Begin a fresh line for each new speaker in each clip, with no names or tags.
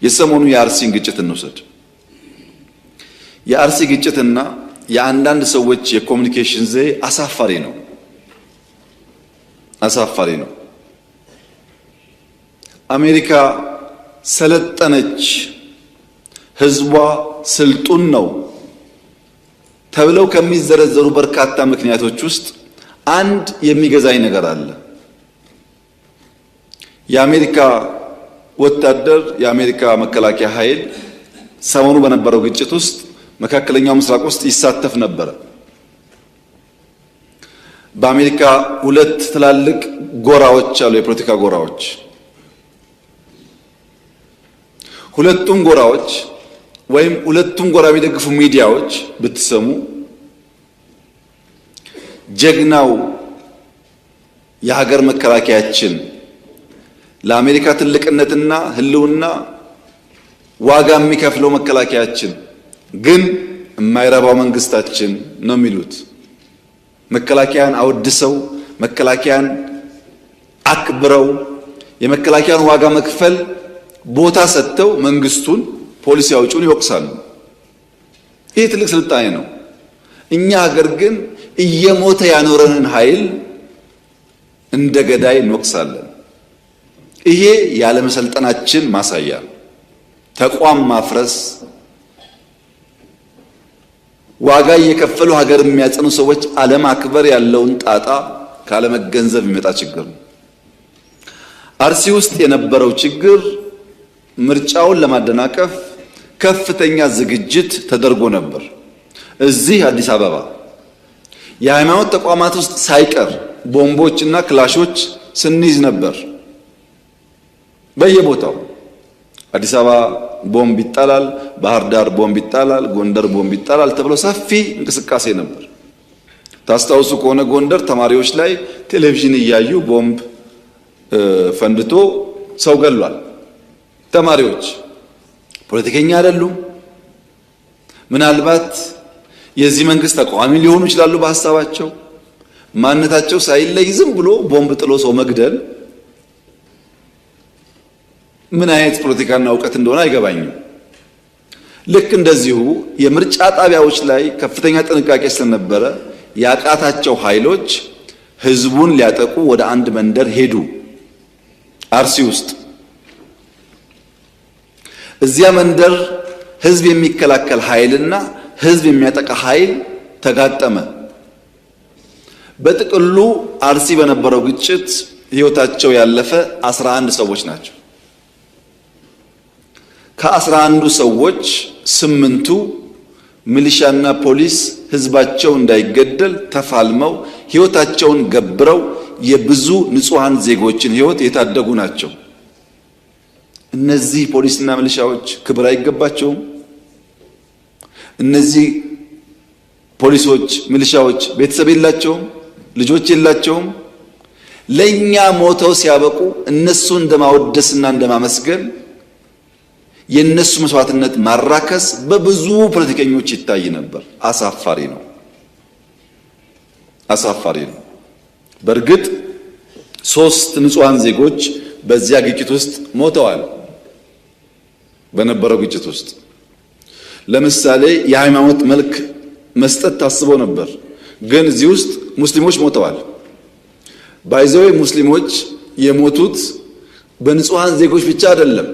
የሰሞኑ የአርሲን ግጭት እንውሰድ። የአርሲ ግጭትና የአንዳንድ ሰዎች የ communication ዘዬ አሳፋሪ ነው፣ አሳፋሪ ነው። አሜሪካ ሰለጠነች፣ ህዝቧ ስልጡን ነው ተብለው ከሚዘረዘሩ በርካታ ምክንያቶች ውስጥ አንድ የሚገዛኝ ነገር አለ። የአሜሪካ ወታደር፣ የአሜሪካ መከላከያ ኃይል ሰሞኑ በነበረው ግጭት ውስጥ መካከለኛው ምስራቅ ውስጥ ይሳተፍ ነበረ። በአሜሪካ ሁለት ትላልቅ ጎራዎች አሉ፣ የፖለቲካ ጎራዎች። ሁለቱም ጎራዎች ወይም ሁለቱም ጎራ የሚደግፉ ሚዲያዎች ብትሰሙ ጀግናው የሀገር መከላከያችን ለአሜሪካ ትልቅነትና ሕልውና ዋጋ የሚከፍለው መከላከያችን ግን የማይረባው መንግስታችን ነው የሚሉት። መከላከያን አወድሰው፣ መከላከያን አክብረው፣ የመከላከያን ዋጋ መክፈል ቦታ ሰጥተው መንግስቱን ፖሊሲ አውጪውን ይወቅሳሉ። ይህ ትልቅ ስልጣኔ ነው። እኛ ሀገር ግን እየሞተ ያኖረንን ኃይል እንደ ገዳይ እንወቅሳለን። ይሄ ያለመሰልጠናችን ማሳያ ነው። ተቋም ማፍረስ፣ ዋጋ እየከፈሉ ሀገር የሚያጸኑ ሰዎች አለማክበር ያለውን ጣጣ ካለመገንዘብ የሚመጣ ችግር ነው። አርሲ ውስጥ የነበረው ችግር ምርጫውን ለማደናቀፍ ከፍተኛ ዝግጅት ተደርጎ ነበር። እዚህ አዲስ አበባ የሃይማኖት ተቋማት ውስጥ ሳይቀር ቦምቦች እና ክላሾች ስንይዝ ነበር። በየቦታው አዲስ አበባ ቦምብ ይጣላል፣ ባህር ዳር ቦምብ ይጣላል፣ ጎንደር ቦምብ ይጣላል ተብሎ ሰፊ እንቅስቃሴ ነበር። ታስታውሱ ከሆነ ጎንደር ተማሪዎች ላይ ቴሌቪዥን እያዩ ቦምብ ፈንድቶ ሰው ገሏል። ተማሪዎች ፖለቲከኛ አይደሉም። ምናልባት የዚህ መንግስት ተቃዋሚ ሊሆኑ ይችላሉ። በሀሳባቸው ማንነታቸው ሳይለይ ዝም ብሎ ቦምብ ጥሎ ሰው መግደል ምን አይነት ፖለቲካና እውቀት እንደሆነ አይገባኝም። ልክ እንደዚሁ የምርጫ ጣቢያዎች ላይ ከፍተኛ ጥንቃቄ ስለነበረ ያቃታቸው ኃይሎች ህዝቡን ሊያጠቁ ወደ አንድ መንደር ሄዱ፣ አርሲ ውስጥ። እዚያ መንደር ህዝብ የሚከላከል ኃይልና ህዝብ የሚያጠቃ ኃይል ተጋጠመ። በጥቅሉ አርሲ በነበረው ግጭት ህይወታቸው ያለፈ 11 ሰዎች ናቸው። ከ11ዱ ሰዎች 8ቱ ሚሊሻና ፖሊስ ህዝባቸው እንዳይገደል ተፋልመው ህይወታቸውን ገብረው የብዙ ንጹሐን ዜጎችን ህይወት የታደጉ ናቸው። እነዚህ ፖሊስና ሚሊሻዎች ክብር አይገባቸውም? እነዚህ ፖሊሶች፣ ሚሊሻዎች ቤተሰብ የላቸውም? ልጆች የላቸውም? ለኛ ሞተው ሲያበቁ እነሱ እንደማወደስና እንደማመስገን የእነሱ መስዋዕትነት ማራከስ በብዙ ፖለቲከኞች ይታይ ነበር። አሳፋሪ ነው፣ አሳፋሪ ነው። በእርግጥ 3 ንጹሐን ዜጎች በዚያ ግጭት ውስጥ ሞተዋል። በነበረው ግጭት ውስጥ ለምሳሌ የሃይማኖት መልክ መስጠት ታስቦ ነበር፣ ግን እዚህ ውስጥ ሙስሊሞች ሞተዋል። By the way ሙስሊሞች የሞቱት በንጹሐን ዜጎች ብቻ አይደለም።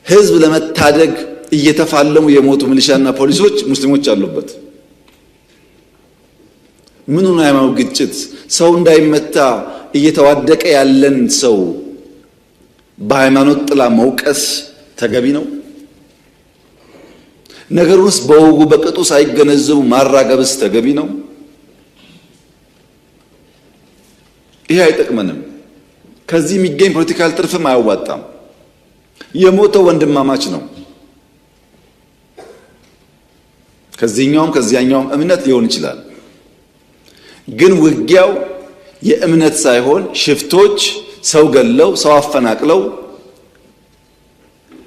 ህዝብ ለመታደግ እየተፋለሙ የሞቱ ሚሊሻና ፖሊሶች ሙስሊሞች አሉበት። ምኑ ነው የሃይማኖት ግጭት? ሰው እንዳይመታ እየተዋደቀ ያለን ሰው በሃይማኖት ጥላ መውቀስ ተገቢ ነው? ነገሩንስ በወጉ በቅጡ ሳይገነዘቡ ማራገብስ ተገቢ ነው? ይሄ አይጠቅመንም። ከዚህ የሚገኝ political ትርፍም አያዋጣም። የሞተው ወንድማማች ነው። ከዚህኛውም ከዚያኛውም እምነት ሊሆን ይችላል። ግን ውጊያው የእምነት ሳይሆን ሽፍቶች ሰው ገለው ሰው አፈናቅለው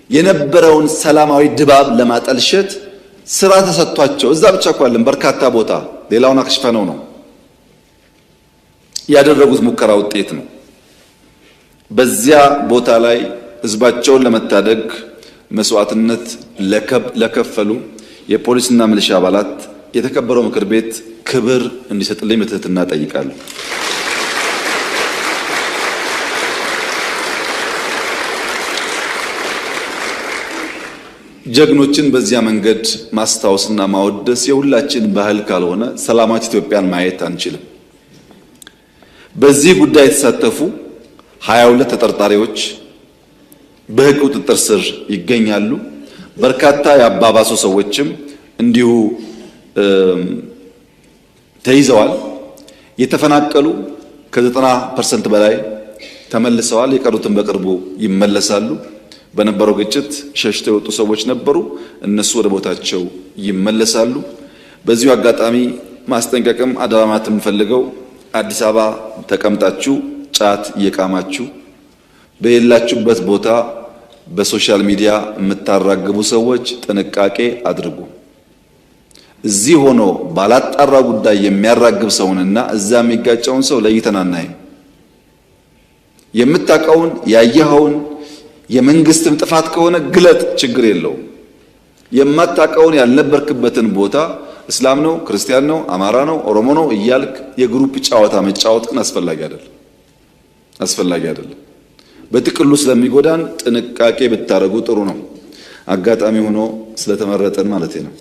የነበረውን ሰላማዊ ድባብ ለማጠልሸት ስራ ተሰጥቷቸው እዛ ብቻ እኮ አይደለም፣ በርካታ ቦታ ሌላውን አክሽፈነው ነው ያደረጉት ሙከራ ውጤት ነው። በዚያ ቦታ ላይ ህዝባቸውን ለመታደግ መስዋዕትነት ለከፈሉ የፖሊስና ሚሊሻ አባላት የተከበረው ምክር ቤት ክብር እንዲሰጥልኝ በትህትና እጠይቃለሁ። ጀግኖችን በዚያ መንገድ ማስታወስና ማወደስ የሁላችን ባህል ካልሆነ ሰላማዊት ኢትዮጵያን ማየት አንችልም። በዚህ ጉዳይ የተሳተፉ 22 ተጠርጣሪዎች በሕግ ቁጥጥር ስር ይገኛሉ። በርካታ የአባባሱ ሰዎችም እንዲሁ ተይዘዋል። የተፈናቀሉ ከ90% በላይ ተመልሰዋል። የቀሩትን በቅርቡ ይመለሳሉ። በነበረው ግጭት ሸሽተው የወጡ ሰዎች ነበሩ። እነሱ ወደ ቦታቸው ይመለሳሉ። በዚሁ አጋጣሚ ማስጠንቀቅም አደራ ማለት የምፈልገው አዲስ አበባ ተቀምጣችሁ ጫት እየቃማችሁ በሌላችሁበት ቦታ በ social media የምታራግቡ ሰዎች ጥንቃቄ አድርጉ። እዚህ ሆኖ ባላጣራ ጉዳይ የሚያራግብ ሰውንና እዛ የሚጋጨውን ሰው ለይተን አናይም። የምታውቀውን ያየኸውን የመንግስትም ጥፋት ከሆነ ግለጥ፣ ችግር የለውም። የማታውቀውን ያልነበርክበትን ቦታ እስላም ነው፣ ክርስቲያን ነው፣ አማራ ነው፣ ኦሮሞ ነው እያልክ የ group ጨዋታ መጫወት ግን አስፈላጊ አይደለም፣ አስፈላጊ አይደለም። በጥቅሉ ስለሚጎዳን ጥንቃቄ ብታደርጉ ጥሩ ነው። አጋጣሚ ሆኖ ስለተመረጠን ማለት ነው።